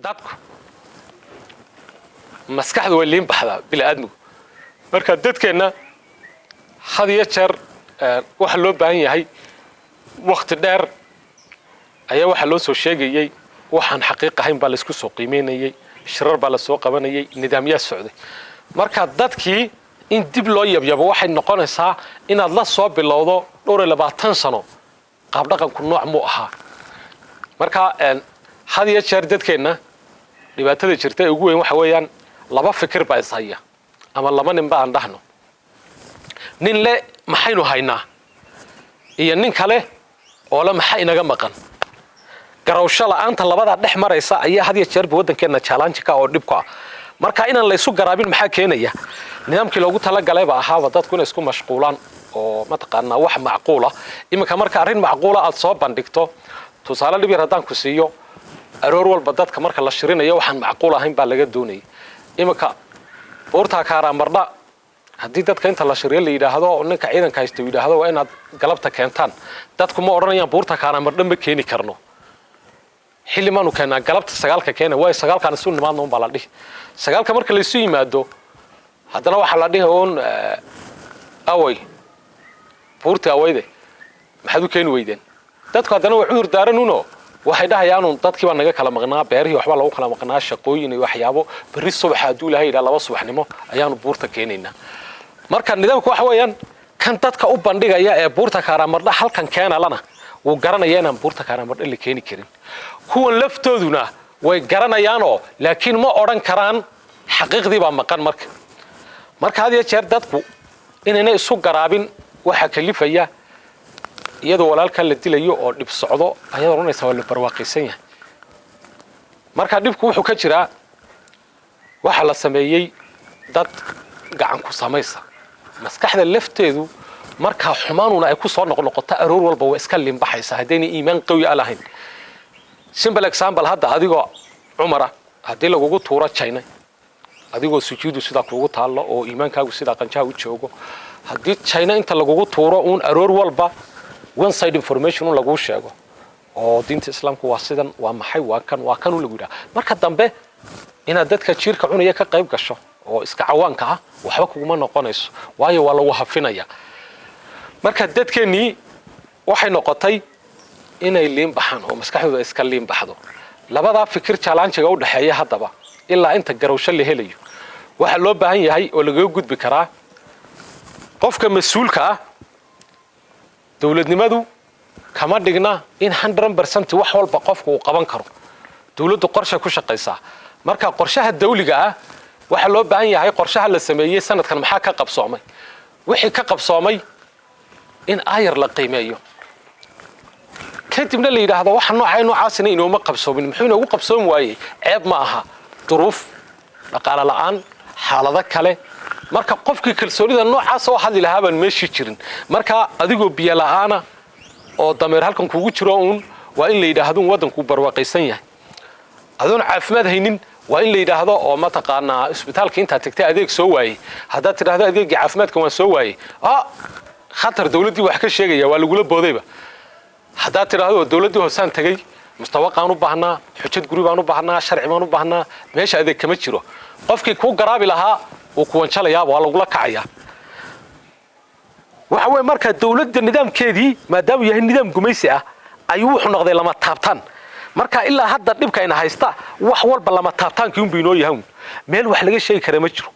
Dadku maskaxdu way liin baxdaa bini'aadmigu. Marka dadkeenna had iyo jeer waxa loo baahan yahay wakti dheer ayaa waxaa loo soo sheegayey waxaan xaqiiq ahayn baa laysku soo qiimeynayey, shirar baa lasoo qabanayay, nidaamyaa socday. Marka dadkii in dib loo yabyabo waxay noqonaysaa inaad la soo bilowdo dhowr iyo labaatan sano qaabdhaqanku nooc muu ahaa. Marka had iyo jeer dadkeenna dhibaatada jirta ee ugu weyn waxa weeyaan laba fikir baa ishaya ama laba nin ba aan dhahno: nin le "Maxaynu haynaa?" iyo nin kale oo le "Maxaa inaga maqan?" Garawsho la'aanta labadaa dhex maraysa ayaa had iyo jeerba waddankeenna challenge ka oo dhib ku ah. Marka inaan laysu garaabin maxaa keenaya? Nidaamkii loogu talagalay ba ahaaba dadku inay isku mashquulaan oo mataqaanaa wax macquula. Iminka marka arrin macquula aad soo bandhigto, tusaale dhib yar haddaan ku siiyo, aroor walba dadka marka la shirinayo waxaan macquul ahayn baa laga doonayay. Iminka buurtaa Kaaraamardha haddii dadka inta la shiriyo la yidhaahdo, ninka ciidanka haysta uu yidhaahdo "Waa inaad galabta keentaan," dadku ma odhanayaan "Buurta Kaaraamardha ma keeni karno, xilli maanu keennaa? Galabta 9-ka keena." Waayo, 9-kaan isu nimaadna un baa la dhihi. 9-ka marka laysu yimaado haddana waxaa la dhihi uun "Away buurtii? Awayde, maxaad u keeni weydeen?" Dadku haddana waa cudur daaran uno, waxay dhahayaanun "Dadkii baa naga kala maqnaa, beerihii waxbaa lagu kala maqnaa, shaqooyin iyo waxyaabo. Berri subaxa hadduu Ilahay yidhaha, 2 subaxnimo ayaanu buurta keenaynaa." Marka nidaamku waxa weeyaan kan dadka u bandhigaya ee "Buurta Kaaraamardha halkan keena" lana wuu garanaya inaan buurta Kaaraamardha la keeni karin. Kuwan laftooduna way garanayaanoo, laakiin ma odhan karaan, xaqiiqdii baa maqan. Marka had iyo jeer dadku inayna isu garaabin waxaa kalifaya iyadoo walaalkaa la dilayo oo dhib socdo ayaad odhanaysaa waa la barwaaqaysan yahay. Marka dhibku wuxuu ka jiraa waxaa la sameeyey dad gacan ku samaysa. Maskaxda lafteedu markaa xumaanuna ay ku soo noqnoqoto aroor walba waa iska limbaxaysa haddaynay iimaan qawi a lahayn. Simple example, hadda adigoo Cumara haddii lagugu tuuro China, adigoo sujuudu sidaa kuugu taallo oo iimaankaagu sidaa qanjaha u joogo, haddii China inta lagugu tuuro uun aroor walba one side information un laguu sheego oo "Diinta Islaamku waa sidan, waa maxay, waa kan, waa kan" un lagu yidhaha, marka dambe inaad dadka jiirka cunaya ka qayb gasho oo iska cawaanka ah waxba kuguma noqonayso, waayo waa lagu hafinaya. Marka dadkeennii waxay noqotay inay liin baxaan oo maskaxdooda iska liin baxdo. Labadaa fikir challenge-ga u dhexeeya haddaba ilaa inta garowsho la helayo waxaa loo baahan yahay oo lagaga gudbi karaa qofka mas-uulka ah, dowladnimadu kama dhigna in 100% wax walba qofku uu qaban karo. Dowladdu qorshay ku shaqaysaa. Marka qorshaha dawliga ah waxaa loo baahan yahay qorshaha la sameeyey sanadkan maxaa ka qabsoomay, wixii ka qabsoomay in aayar la qiimeeyo, kadibna la yidhaahdo waxa noocaa noocaasina inooma qabsoomin. Muxuu inoogu qabsoomi waayey? Ceeb ma aha, duruuf dhaqaale la'aan, xaalado kale. Marka qofkii kalsoonida noocaas oo hadli lahaa baan meeshii jirin. Marka adigoo biyo la'aana oo dameer halkan kugu jiro uun waa in la yidhaahdo waddankuu barwaaqaysan yahay. Adoon caafimaad haynin waa in la yidhaahdo oo mataqaanaa isbitaalka intaad tagtay adeeg soo waayey, haddaad tidhaahdo "Adeegii caafimaadka waan soo waayey," ah, khatar, dowladdii wax ka sheegaya, waa lagula boodayba. Haddaad tidhaahdo "Dowladdii hoosaan tegey, mustawaqaan u baahnaa, xujad guri baan u baahnaa, sharci baan u baahnaa, meesha adeeg kama jiro," qofkii kuu garaabi lahaa wuu kuwanjalayaaba, waa lagula kacayaa. Waxa weeye marka dowladda nidaamkeedii maadaamuu yahay nidaam gumaysi ah ayuu wuxuu noqday lama taabtaan. Marka ilaa hadda dhibka ina haysta wax walba lama taabtaankii unbu inoo yahay. Meel wax laga sheegi kara ma jiro.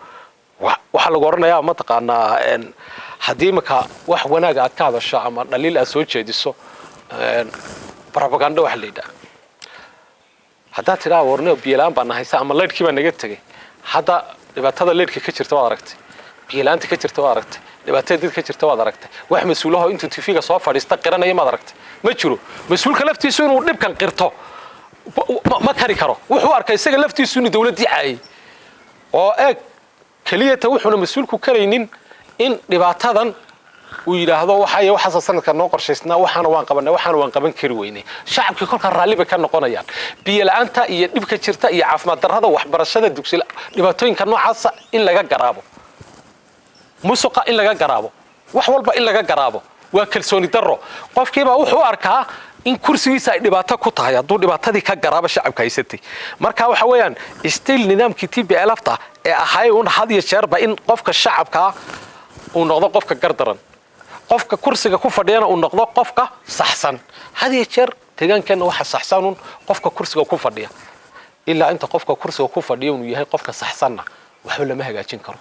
Waxaa lagu odhanayaa mataqaanaa haddii imika wax wanaaga aad ka hadasho ama dhaliil aad soo jeediso, propaganda waxa la yidhaha. Haddaad tidhaa "Warne, biyola-aan baa na haysa ama laydhkii baa naga tegey," hadda dhibaatada laydhka ka jirta waad aragtay, biyola-aanta ka jirta waad aragtay, dhibaatada did ka jirta waad aragtay. Wax mas-uulaho intuu TV-ga soo fadhiista qiranaya maad aragtay? Ma jiro. Mas-uulka laftiisu inuu dhibkan qirto ma kari karo. Wuxuu arkay isaga laftiisu inuu dowladdii caayay oo eeg keliyata wuxuuna mas-uulku karaynin in dhibaatadan uu yidhaahdo waxay waxaasa sanadka noo qorshaysnaa, waxaana waan qabanay, waxaana waan qaban kari weynay. Shacabkii kolkaa raalli bay ka noqonayaan. Biyo la-aanta iyo dhibka jirta iyo caafimaad darrada, waxbarashada, dugsi, dhibaatooyinka noocaasa in laga garaabo, musuqa in laga garaabo, wax walba in laga garaabo waa kalsooni darro. Qofkiibaa wuxuu arkaa In kursigiisa ay dhibaato ku tahay hadduu dhibaatadii ka garaaba shacabka haysatay. Marka waxa weeyaan still nidaamkii TPLF-ta ee ahay un had iyo jeerba in qofka shacabkaa uu noqdo qofka gardaran, qofka kursiga ku fadhiyana uu noqdo qofka saxsan. Had iyo jeer deegaankeenna waxa saxsan un qofka kursiga ku fadhiya. Ilaa inta qofka kursiga ku fadhiya uu yahay qofka saxsanna, waxba lama hagaajin karo.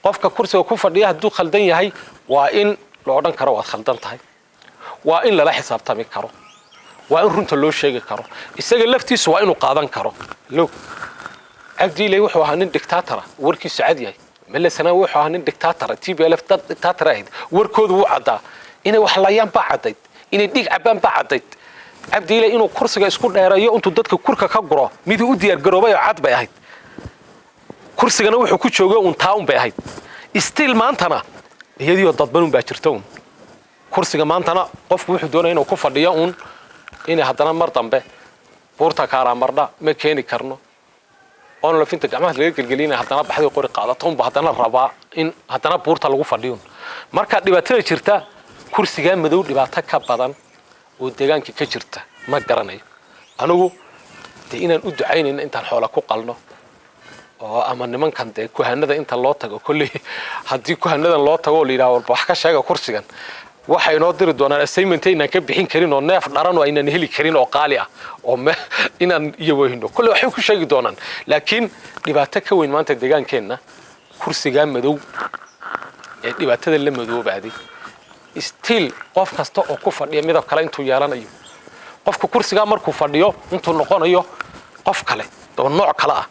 Qofka kursiga ku fadhiya hadduu khaldan yahay, waa in la odhan karo waad khaldan tahay, waa in lala xisaabtami karo, waa in runta loo sheegi karo, isaga laftiisu waa inuu qaadan karo. Look, Cabdiiley wuxuu ahaa nin dictator ah, warkiisu cad yahay. Meles Zenawi wuxuu ahaa nin dictator ah. TPLF dad dictator ahayd, warkoodu wuu caddaa. Inay wax layaan baa caddayd, inay dhiig cabbaan baa caddayd. Cabdiiley inuu kursiga isku dheereeyo intuu dadka kurka ka guro miduu u diyaargaroobay oo cad bay ahayd. Kursigana wuxuu ku joogay uun taa un bay ahayd. Still maantana iyadiioo dadban un baa jirta un. Kursiga maantana qofku wuxuu doonaya inuu ku fadhiyo uun inay haddana mar dambe buurta Kaaraamardha ma keeni karno. ONLF-inta gacmaha laga gelgelina haddana baxday qori qaadato unba haddana rabaa in haddana buurta lagu fadhiyo. Marka dhibaatada jirta, kursigaa madow dhibaato ka badan oo deegaanka ka jirta ma garanayo anigu. Dee inaan u ducaynayno intaan xoola ku qalno oo ama nimankan dee kuhanada inta loo tago, kolley haddii kuhanadan loo tago oo la yidhaha walba wax ka sheega kursigan, waxay inoo diri doonaan assignment aynaan ka bixin karin oo neef dharan oo aynaan heli karin oo qaali ah oo inaan iyo weyno kolley waxay ku sheegi doonaan. Laakiin dhibaato ka weyn maanta deegaankeenna kursigaa madow ee dhibaatada la madoobaaday, still qof kasta oo ku fadhiya midab kale intuu yeelanayo, qofka kursigaa markuu fadhiyo intuu noqonayo qof kale oo nooc kale ah.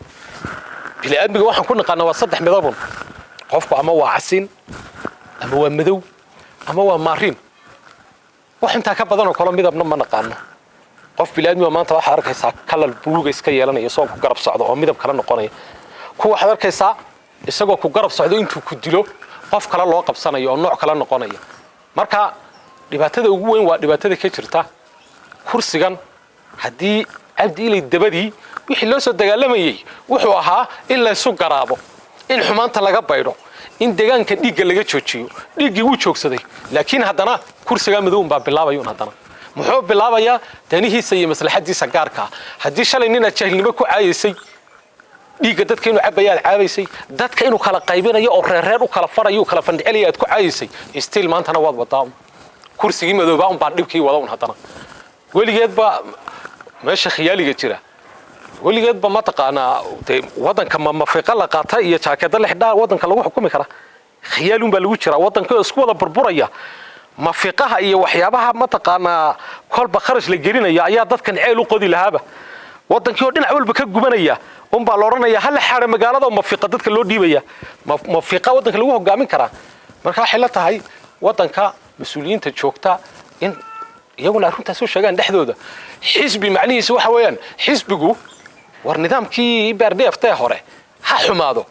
Bini'aadmiga waxaan ku naqaanaa waa saddex midabun. Qofku ama waa casiin, ama waa madow, ama waa maariin. Wax intaa ka badan oo kale midabna ma naqaano. Qof bini'aadmiga maanta waxaad arkaysaa kalar buluuga iska yeelanaya isagoo ku garab socdo oo midab kale noqonaya. Kuwa waxaad arkaysaa isagoo ku garab socdo intuu ku dilo qof kale loo qabsanayo oo nooc kale noqonaya. Marka dhibaatada ugu weyn waa dhibaatada ka jirta kursigan. Haddii Cabdi Ilay dabadii wixii loo soo dagaalamayey wuxuu ahaa in laysu garaabo, in xumaanta laga baydho, in deegaanka dhiigga laga joojiyo, dhiiggii wuu joogsaday. Laakiin haddana kursigaa madow baa bilaabayun. Haddana muxuu bilaabayaa? Danihiisa iyo maslaxadiisa gaarkaa. Haddii shalay ninaad jaahilnimo ku caayaysay, dhiigga dadka inuu cabaya aad caabaysay, dadka inuu kala qaybinayo oo reerreer u kala farayo u kala fandhicelaya aad ku caayaysay, still maantana waad wadaa. Kursigii madoobaa un baa dhibkii wada un. Haddana weligeedba meesha khiyaaliga jira, weligeedba mataqaanaa dee waddanka ma mafiiqa la qaata iyo jaakeeda la xidhaa waddanka lagu xukumi karaa? Khiyaalun baa lagu jiraa. Waddanka isku wada burburaya, mafiiqaha iyo waxyaabaha mataqaanaa kolba kharash la gelinaya ayaa dadkan ceel u qodi lahaaba. Waddankii oo dhinac walba ka gubanaya unbaa la odhanaya hala xaadha magaalada oo mafiiqa dadka loo dhiibaya. Mafiiqa waddanka lagu hogaamin karaa? Marka waxay la tahay waddanka mas-uuliyiinta joogta in iyaguna arrintaas u sheegaan dhexdooda. Xisbi macnihiisa waxa weeyaan xisbigu, war nidaamkii EPRDF hore ha xumaado,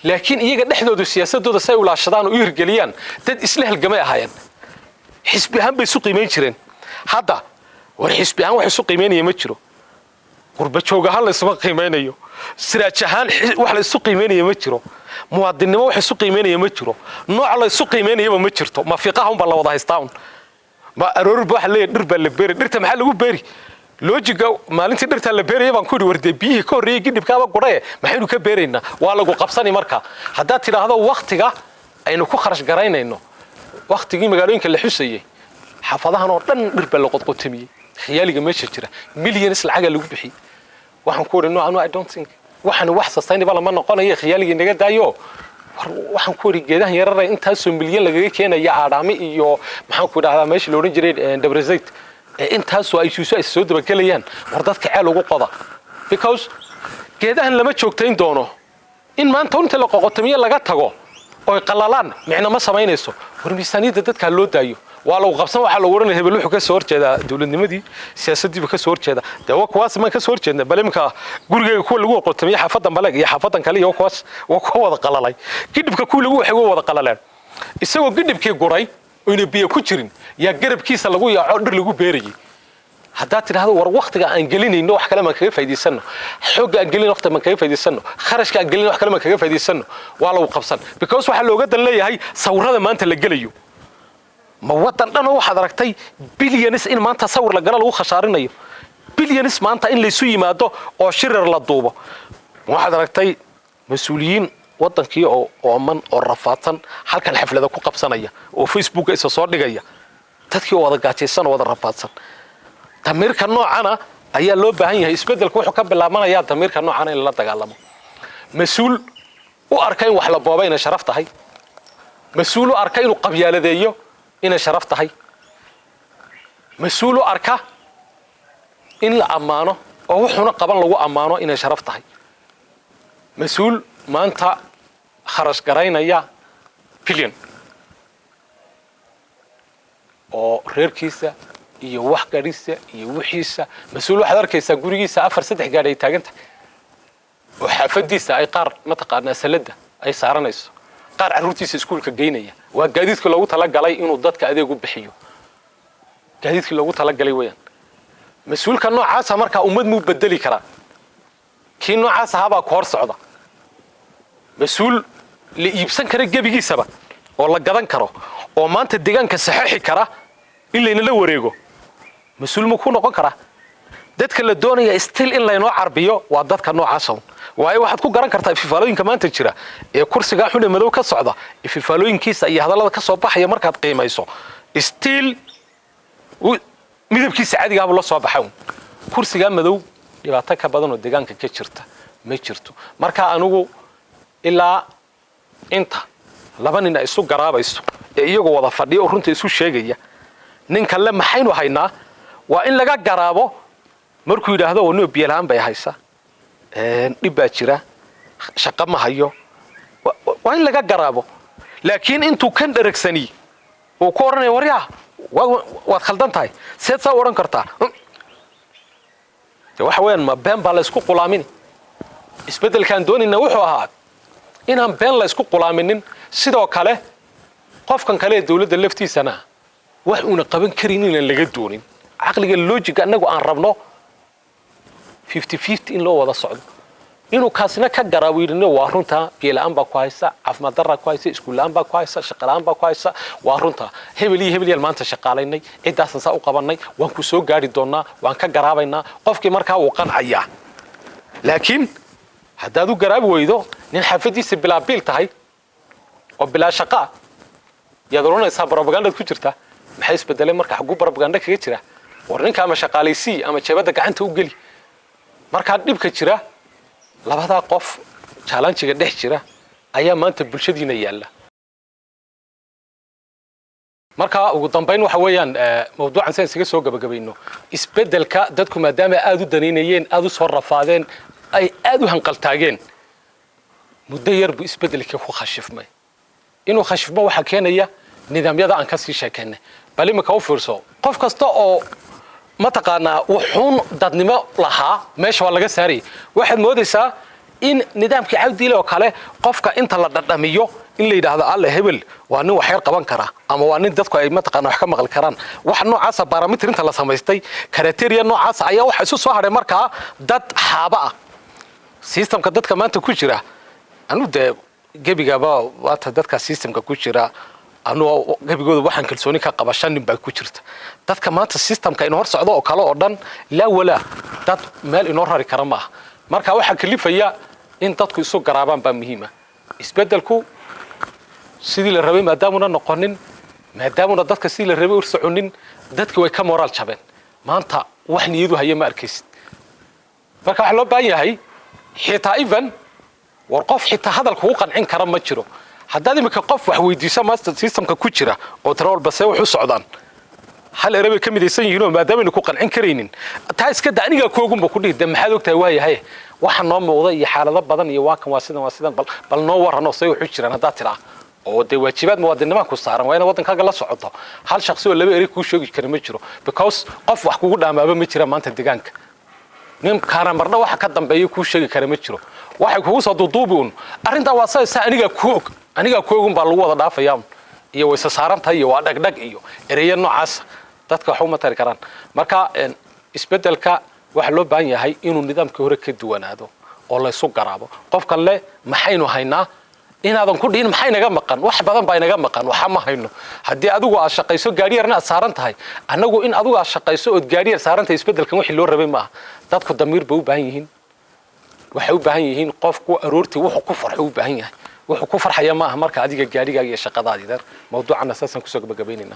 laakiin iyaga dhexdoodu siyaasadooda say u laashadaan oo u hirgeliyaan dad isla halgamay ahaayeen. Xisbi ahaan bay isu qiimayn jireen. Hadda war xisbi ahaan wax isu qiimaynaya ma jiro. Qurba joog ahaan la isuma qiimaynayo, siraaj ahaan wax la isu qiimaynaya ma jiro, muwaadinnimo wax isu qiimaynaya ma jiro, nooc la isu qiimaynayaba ma jirto. Mafiiqaha unbaa la wada haystaa un. Ma aroorba waxa leeyahay dhir baa la beeri. Dhirta maxaa lagu beeri? Loojiga maalintii dhirtaa la beeraya baan ku yidhi, war dee biyihii ka horreeyey gidhibkaaba gudhaye, maxaynu ka beeraynaa? Waa lagu qabsani. Marka haddaad tidhaahdo waktiga aynu ku kharash garaynayno, waktigii magaalooyinka la xusayey xaafadahan oo dhan dhir baa la qodqotamiyey. Khiyaaliga meesha jira, millions lacagaa lagu bixiyey. Waxaan ku idhi, no, I don't think waxaan wax sustainable ma noqonayo. Khiyaaligii naga daayo. War waxaan ku idhi, geedahan yarara intaasoo milyan lagaga keenaya Aadhaami iyo maxaan ku idhahdaa meesha la odhan jiray Debrezeit ee intaasoo ay suuso ay soo dabagelayaan, war dadka ceel ugu qoda, because geedahan lama joogtayn doono. In maanta inta la qoqotamiye laga tago oy qalalaan micno ma samaynayso. War miisaaniyadda dadka loo daayo. Waa lagu qabsan, waxaa lagu odhanaya hebel wuxuu ka soo horjeedaa dowladnimadii, siyaasaddiibu ka soo horjeeda. Dee waa kuwaas maan ka soo horjeedna. Bal iminka gurigeyga kuwa lagu qoqotamiye xaafadan baleeg iyo xaafadan kale iyo kuwaas waa kuwa wada qalalay. Gidhibka kuwii lagu waxay wada qalaleen. Isagoo gidhibkii guray oyna biyo ku jirin yaa garabkiisa lagu yaaco dhir lagu beerayay. Haddaad tidhahdo war waktiga aan gelinayno wax kale maan kaga faa'iidaysano, xoogga aan gelin waqti maan kaga faa'iidaysano, kharashka aan gelin wax kale maan kaga faa'iidaysano, waa lagu qabsan, because waxaa looga dan leeyahay sawirada maanta la gelayo. Ma waddan dhanoo waxaad aragtay billions in maanta sawir la gala lagu khasaarinayo, billions maanta in laysu yimaado oo shirar la duubo? Ma waxaad aragtay mas-uuliyiin waddankii oo ooman oo rafaadsan halkan xaflada ku qabsanaya oo Facebooka isa soo dhigaya, dadkii oo wada gaajaysan oo wada rafaadsan? Damiirka noocana ayaa loo baahan yahay. Isbeddelku wuxuu ka bilaabanayaa damiirka noocana in lala dagaalamo. Mas-uul u arka in wax la booba inay sharaf tahay, mas-uul u arka inuu qabyaaladeeyo inay sharaf tahay, mas-uul u arka in la ammaano oo wuxuuna qaban lagu ammaano inay sharaf tahay, mas-uul maanta kharash garaynaya billion oo reerkiisa iyo wax gadhisa iyo wixiisa, mas-uul waxaad arkaysaa gurigiisa afar saddex gaadhi ay taagan tahay oo xaafadiisa ay qaar mataqaanaa salada ay saaranayso, qaar carruurtiisa iskuulka geynaya. Waa gaadiidka loogu talagalay inuu dadka adeeg u bixiyo, gaadiidkii loogu talagalay weeyaan. Mas-uulka noocaasa markaa ummad muu bedeli karaa? Kii noocaas ahaabaa ku hor socda. Mas-uul la iibsan kara gebigiisaba oo la gadan karo oo maanta deegaanka saxeixi kara in laynala wareego, mas-uul muu ku noqon karaa? Dadka la doonaya still in laynoo carbiyo waa dadka noocaasa. Waayo, waxaad ku garan kartaa ififaalooyinka maanta jira ee kursigaa xune madow ka socda, ififaalooyinkiisa iyo hadallada ka soo baxaya markaad qiimayso, still midabkiisa caadigaabuu la soo baxa un. Kursigaa madow dhibaato ka badan oo deegaanka ka jirta ma jirto. Marka anigu ilaa inta laba nin ay isu garaabayso ee iyagoo wada fadhiya oo runta isu sheegaya, ninka le maxaynu haynaa waa in laga garaabo. Markuu yidhaahdo nio biyola-aan bay haysa, dhib baa jira, shaqo ma hayo, waa in laga garaabo. Laakiin intuu kan dheragsani uu ku odhanaya, "Waryaa, waad khaldan tahay, seed saa u odhan kartaa?" De waxa weeyaan, ma been baa la isku qulaamini? Isbeddelkaan doonayna wuxuu ahaa inaan been la isku qulaaminin. Sidoo kale qofkan kale ee dowladda laftiisana wax uuna qaban karin inaan laga doonin. Caqliga logic-ga annagu aan rabno 50-50 in loo wada socdo, inuu kaasina ka garaabo, yidhi, "Waa runtaa, biyo la'aan baa ku haysa, caafimaad darraa ku haysa, iskuul la'aan baa ku haysa, shaqo la'aan baa ku haysa. Waa runtaa, hebel iyo hebel yaal maanta shaqaalaynay, ciddaasan saa u qabannay, waan ku soo gaari doonnaa." Waan ka garaabaynaa qofkii, markaa wuu qancayaa. Laakiin haddaad u garaabi weydo nin xaafadiisa bilaa biil tahay oo bilaa shaqaa, yaad odhanaysaa bropagandaad ku jirtaa. Maxay isbedelay marka? Xagguu propaganda kaga jira? War ninka ama shaqaalaysii ama jeebadda gacanta u geli. Markaa dhibka jira, labadaa qof challenge-ga dhex jira ayaa maanta bulshadiina yaalla. Marka ugu dambayn waxa weeyaan mawduucan siaan isaga soo gabagabayno, isbeddelka dadku maadaama aada u danaynayeen, aada u soo rafaadeen, ay aada u hanqaltaageen, muddo yar buu isbeddelkii ku khashifmay. Inuu khashifmo waxaa keenaya nidaamyada aan ka sii sheekaynay. Bal iminka u fiirso, qof kasta oo mataqaanaa wuxuun dadnimo lahaa meesha waa laga saarayay. Waxaad moodaysaa in nidaamkii Cabdiile oo kale qofka inta la dhadhamiyo in la yidhaahdo, "Alle, hebel waa nin waxyar qaban kara," ama waa nin dadku ay mataqaana wax ka maqli karaan. Waxa noocaasa barometer inta la samaystay, criteria noocaasa ayaa waxa isu soo hadhay markaa dad xaaba ah systemka. Dadka maanta ku jira, anu dee gebigaba waata dadka systemka ku jira, anugu gebigooda waxaan kalsooni ka qaba shan nin baa ku jirta. Dadka maanta systemka inoo hor socdo oo kale oo dhan, laa walaa, dad meel inoo rari kara maaha. Marka waxaa kalifaya in dadku isu garaabaan baa muhiima. Isbeddelku sidii la rabay maadaamuna noqonin, maadaamuna dadka sidii la rabay u soconin, dadki way ka moraal jabeen. Maanta wax niyadu haya ma arkaysid. Marka waxaa loo baahan yahay xitaa even war qof xitaa hadal kugu qancin kara ma jiro. Haddaad imika qof wax weydiiso master systemka ku jira oo tira walba see wax u socdaan, hal ere bay ka midaysan yihiinoo maadaamaynu ku qancin karaynin, taa iska da, anigaa koogunba ku dhihi, de maxaad ogtahay? Waayahay, waxa noo muuqda iyo xaalado badan iyo waa kan, waa sidan, waa sidan, bal noo warranoo say waxu jiraan haddaad tidhaa, oo dee waajibaad muwaadinimaa ku saaran waa inaad waddankaaga la socoto, hal shaksi oo laba eri kuu sheegi kara ma jiro, because qof wax kugu dhaamaaba ma jira maanta deegaanka. Nin kaana marna waxa ka dambeeya kuu sheegi kara ma jiro. Waxay kugu soo duuduubi un arrintaa, waa saysaa, anigaa ku og, anigaa ku ogun baa lagu wada dhaafayaa un, iyo wayse saarantahay, iyo waa dhagdhag, iyo ereyo noocaasa dadka wax uma tari karaan. Marka isbeddelka waxaa loo baahan yahay inuu nidaamkii hore ka duwanaado oo laysu garaabo. Qofkan le maxaynu haynaa? Inaadan ku dhihin maxay naga maqan, wax badan baa inaga maqan, waxa ma hayno. Haddii adigu aad shaqayso, gaadhi yarna aad saaran tahay, annagu in adigu aad shaqayso ood gaadhi yar saaran tahay, isbeddelkan wixii loo rabay maaha. Dadku damiir bay u baahan yihiin. Waxay u baahan yihiin qofku aroortii wuxuu ku farxo u baahan yahay. Wuxuu ku farxaya maaha marka adiga gaadhigaaga iyo shaqadaadii. Dar mawduucana saasaan kusoo gabagabaynaynaa.